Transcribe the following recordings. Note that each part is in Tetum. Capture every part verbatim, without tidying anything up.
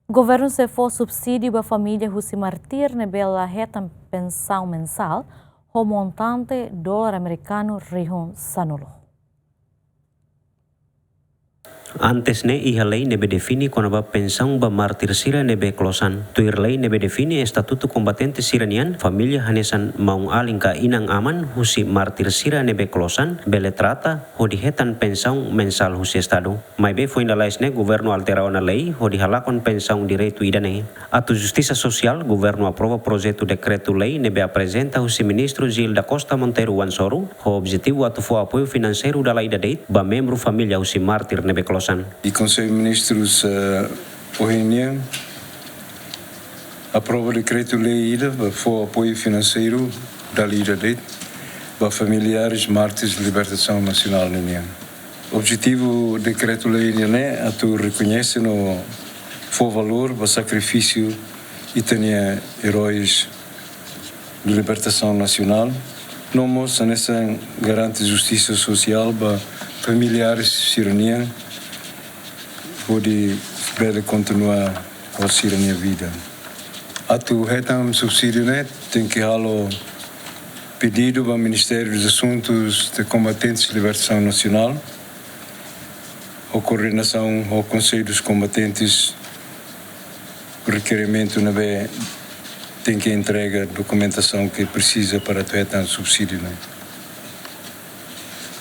Governu sei fó subsídiu ba família husi mártir ne'ebé la hetan pensaun mensál, ho montante dolar amerikanu rihun sanulu. Antes ne'e iha lei ne'ebé define kona-ba pensaun ba mártir sira ne'ebé klosan. Tuir lei ne'ebé define estatutu kombatente sira-nian, família hanesan maun-alin ka inan-aman husi mártir sira ne'ebé klosan bele trata hodi hetan pensaun mensál husi Estadu. Maibé foin lalais ne'e governu altera ona lei hodi halakon pensaun direitu ida-ne'e. Atu justisa sosiál, governu aprova projetu dekretu-lei ne'ebé aprezenta husi Ministru Gil da Costa Monteiro Wansoru, ho objetivu atu fó apoiu finanseiru dala ida de'it ba membru família husi mártir ne'ebé klosan. I Konsellu Ministrus, eh, ohin nian aprova dekretu-lei ida ba fó apoiu finanseiru dala ida de'it ba familiares mártires libertasaun nasionál ninian. Objetivu dekretu-lei ida-ne'e atu rekoñese no fó valór ba sakrifísiu ita-nia eróis de libertasaun nasionál, no mós hanesan garante justisa sosiál ba familiares sira-nian hodi bele kontinua ho sira-nia vida. Atu hetan subsídiu ne'e tenke halo pedidu ba Ministériu dos Asuntus de Kombatentes Libertasaun Nasionál, ho koordenasaun ho Konsellu dos Kombatentes, rekerimentu ne'ebé tenke entrega dokumentasaun ke presiza para atu hetan subsídiu ne'e.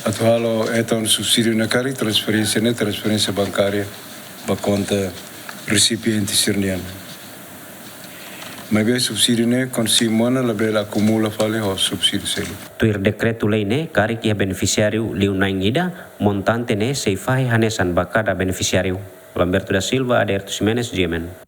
Atu halo hetan subsídiu ne'e karik transferénsia ne'e, transferénsia bankária ba konta resipiente sira-nian. Maibé subsídiu ne'e kuandu simu ona labele akumula fali ho subsídiu seluk. Tuir dekretu-lei ne'e, karik iha benefisiáriu liu na'in ida, montante ne'e sei fahe hanesan ba kada benefisiáriu. Lamberto da Silva, Aderto Ximenes, G M N.